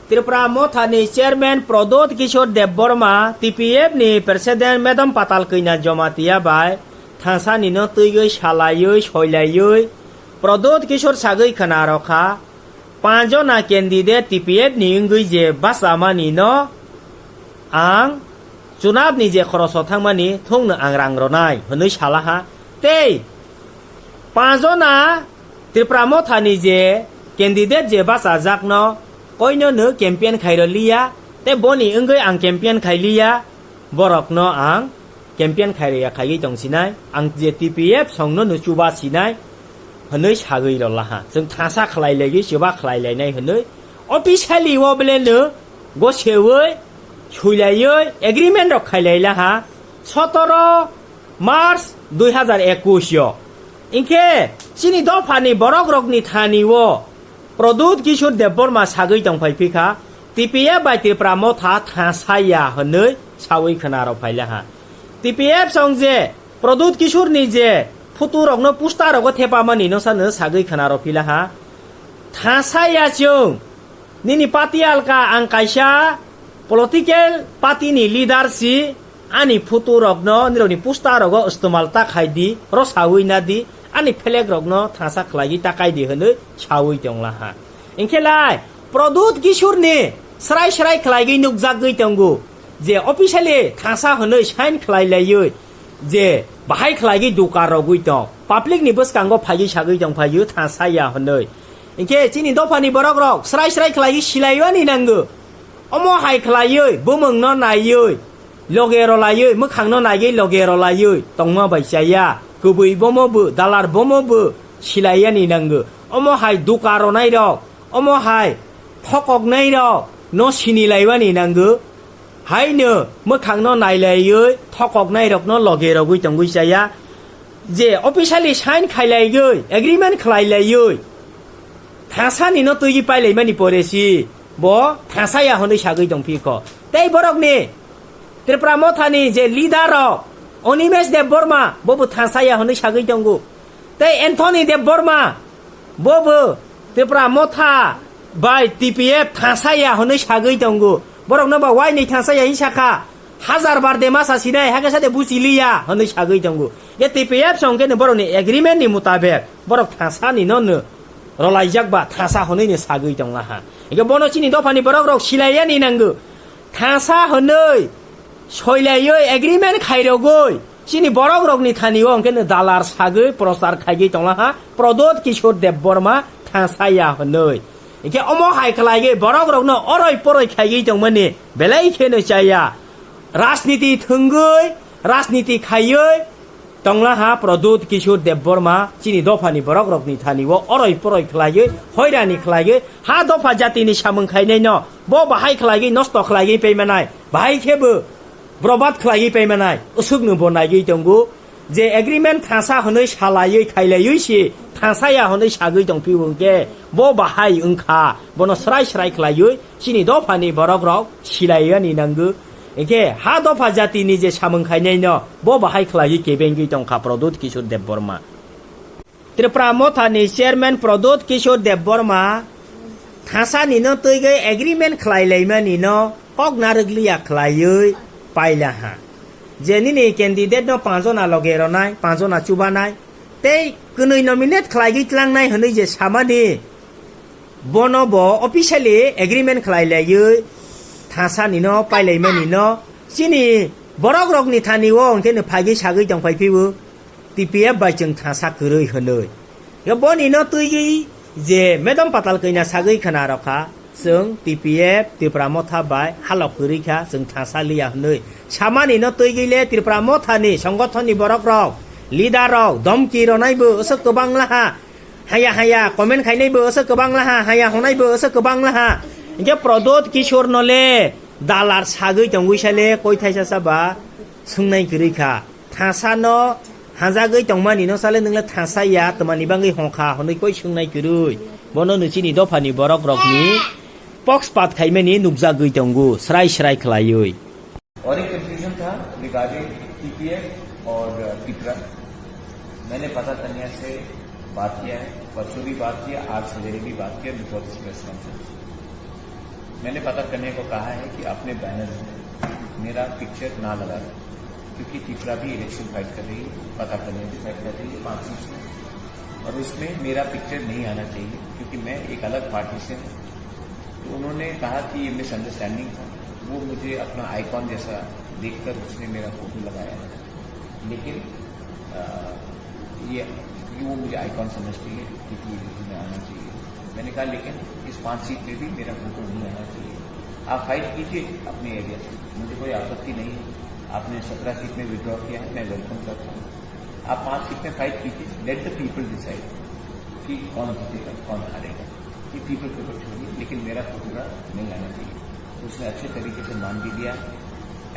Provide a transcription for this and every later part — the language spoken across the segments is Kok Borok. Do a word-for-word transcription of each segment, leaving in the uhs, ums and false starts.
Tripura Motha ni Chairman Pradyot Kishore Debbarma, T P F ni President Madam Patal Kanya Jamatia bai thansa ni no twiwi salaiwi soilaiwi Pradyot Kishore sagwi khwna rokha, panch jona candidate T P F ni wngwi je bachamani no ang chunap ni je khoroso thangmani thungno ang rang ronai hwnwi salaha. Tei panch jona Tripura Motha ni je candidate je bachajakno koino no campaign khairo liya, tei boni wngwi ang campaign khai liya, borokno ang campaign khairo ya khaiwi tong sinai, ang je T P F songno no chuba sinai hwnwi sagwi rolaha. Chwng thansa khlai laiwi chuba khlai lainai hwnwi officially o bele no gosewi suilaiwi agreement rok khailai laha sotoro March dui hazar ekush yo. Hinkhe chini dophani borok rokni thani o Pradyot Kishore Debbarma sagwi tongphai phikha, T P F bai Tripura Motha thansa ya hwnwi sawi khwna rok phai laha. T P F song je Pradyot Kishore ni je photo rokno poster rogo thepamani no sano sagwi khwna rok philaha. Thansa ya chwng, nini party alka, ang kaisa political party ni leader si, ani photo rokno nirokni poster rogo istemal ta khai di, ro sawi na di, ani flag rokno thansa khlaiwi ta kai di hwnwi sawi tong laha. Hinkhe lai Pradyot Kishore ni srai srai khlaiwi nukjagwi tongo je officially thansa hwnwi sign khlai laiwi je bahai khlaiwi duka rogwi tong, public ni bwskango phaiwi sagwi tong phaiwi thansa ya hwnwi. Hinkhe chini dophani borok rok srai srai khlaiwi silaiwani nango. Omo hai khlaiwi bumungno naiwi loge rolaiwi, mwkhangno naiwi loge rolaiwi tongma bai chaya. Kubui bomo bo, dalar bomo bo silaiyani nango. Omo hai duka ronai rok, omo hai thokoknai rok no sinilaiwani nango. Haino mwkhangno nailaiwi thokoknai rokno loge rogwi tongwi chaya. Je officially sign khailaiwi, agreement khlailaiwi, thansani no twiwi pailaimani pore si bo thansa ya hwnwi sagwi tongphikho. Tei borokni Tripura Mothani je leader rok, Animesh Debbarma, bobo thansa ya hwnwi sagwi tongo. Tei Anthony Debbarma, bobo Tripura Motha bai T P F thansa ya hwnwi sagwi tongo. Borokno ba wainwi thansa ya hwnwi sakha. Hajar bar de masa sinai, hakhe sade buchi liya hwnwi sagwi tongo. Ye T P F song khe borokni agreement ni mutabek borok thansa ni no no rolaijak ba thansa hwnwi ni sagwi tong laha. Ege bono chini dophani borok rok silaiyani nango. Thansa hwnwi soilaiwi agreement khairogwi chini borok rokni thani o hwnkhe no dalar sagwi prochar khaigwi tong laha Pradyot Kishore Debbarma thansa ya hwnwi. Hwnkhe omo hai khlaiwi borok rokno oroi poroi khaigwi tongmani belai kheno chaya. Rajniti thwngwi, rajniti khaiwi tonglaha Pradyot Kishore Debbarma chini dophani borok rokni thani o oroi poroi khlaiwi, hoirani khlaiwi, ha dopha jatini samung khainaino bo bahai khlaiwi nosto khlaiwi paimanai, bahai khe bo brobat khlaiwi paimanai, usukno bo naiwi tongo. Je agreement thansa hwnwi salaiwi khailaiwi si thansa ya hwnwi sagwi tongphio hwnkhe bo bahai wngkha, bono srai srai khlaiwi chini dophani borok rok silaiyani nango. Hwnkhe ha dopha jatini je samung khainaino bo bahai khlaiwi kebengwi tongkha Pradyot Kishore Debbarma. Tripura Mothani chairman Pradyot Kishore Debbarma thansani no twiwi agreement khlai laimani no kok narwk liya khlaiwi pailaha. Je nini candidate no panch jona loge ronai, panch jona chubanai, tei kwnwi nominate khlaigwi tlangnai hwnwi je samani, bono bo officially agreement khlai laiwi thansa ni no pai laimani no chini borok rok ni thani o hwnkhe no phaigwi sagwi tong phai phio T P F bai chwng thansa kwrwi hwnwi. Yo boni no twiwi je Madam Patal Kanya sagwi khwna rokha, chwng T P F Tripura Motha bai halok kwrwi kha, chwng thansa liya hwnwi. Samani no twiwi le Tripura Motha ni songgothon ni borok rok, leader rok, domki ronai bo aswk kwbang laha. Haya haya comment khainai bo aswk kwbang laha, haya honai bo aswk kwbang laha. Hwnkhe Pradyot Kishore no le dalar sagwi tongwi sale koi thaisa sa ba swngnai kwrwi kha. Thansa no hajagwi tongmani no sale nwngle thansa ya twmani bangwi hongkha hwnwi koi swngnai kwrwi. Bono no chini dophani borok rokni pox pat khaimani nukjagwi tongo srai srai khlaiwi. और एक कंफ्यूजन था regarding TPF और टिपरा। मैंने पता तनिया से बात किया है, परसों भी बात किया, आज सवेरे भी बात किया बिफोर दिस प्रेस कॉन्फ्रेंस। मैंने पता करने को कहा है कि अपने बैनर में मेरा पिक्चर ना लगा, क्योंकि तीसरा भी इलेक्शन फाइट कर रही है, पता करने भी फाइट कर रही है पार्टी से, और उसमें मेरा पिक्चर नहीं आना चाहिए, क्योंकि मैं एक अलग पार्टी से हूँ। तो उन्होंने कहा कि ये मिसअंडरस्टैंडिंग था, वो मुझे अपना आइकॉन जैसा देखकर उसने मेरा फोटो लगाया है। लेकिन अ, ये, ये वो मुझे आइकॉन समझती है, क्योंकि ये बिल्कुल में आना चाहिए। मैंने कहा, "लेकिन इस पांच सीट में भी मेरा फोटो नहीं आना चाहिए।" आप फाइट कीजिए अपने एरिया से, मुझे कोई आपत्ति नहीं है। आपने सत्रह सीट में विड्रॉ किया है, मैं वेलकम करता हूँ। आप पांच सीट में फाइट कीजिए, let the people decide कि कौन जीतेगा, कौन हारेगा, ये पीपल के ऊपर छोड़िए, लेकिन मेरा फोटोग्राफ नहीं आना चाहिए। उसने अच्छे तरीके से मान भी लिया,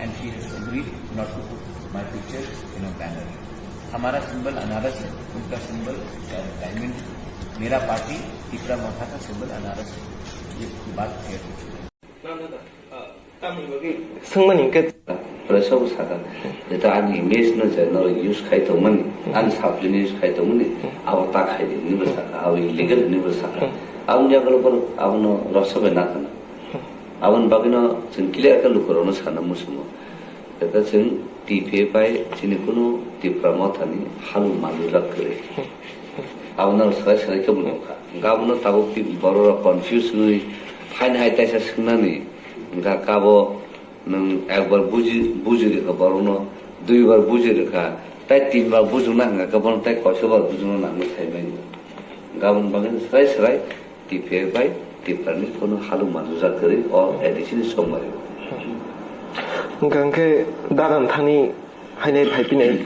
and she has agreed not to put my picture in a banner. हमारा सिंबल अनारस है, उनका सिंबल डायमंड। मेरा पार्टी, तीपरा मोर्चा का सिंबल अनारस है। ये बात क्लियर हो चुकी है। Swngmani hwnkhe, Pressure sakha, jeta ani image no je no use khai tongmani, ani supply no use khai tongmani, abo ta khai di, hwnwi bo sakha, abo illegal hwnwi bo sakha. Aboni yagulo borok abono rwchap bai nakhana. Aboni bagwino chwng clear khe lukurokno sana muchungo. Jeta chwng T P F bai chini kunu Tipra Mothani halu manjak kwrwi. Abono swrai swrai khe bo nukha. Hwnkhe abono tabuk borok rok confuse wngwi haino hai taisa swngnani. Hwnkhe abo nwng ekbar buji, buji rwkha borokno, duibar buji rwkha, tai tinbar bujukna hwnkha khe bono tai koisobar bujukna nangwi saimani. Hwnkhe aboni bagwi swrai swrai T P F bai Tiprani kunu halu manjak kwrwi o A D C ni somari. Hwnkhe dagan thani hainai phaipinai.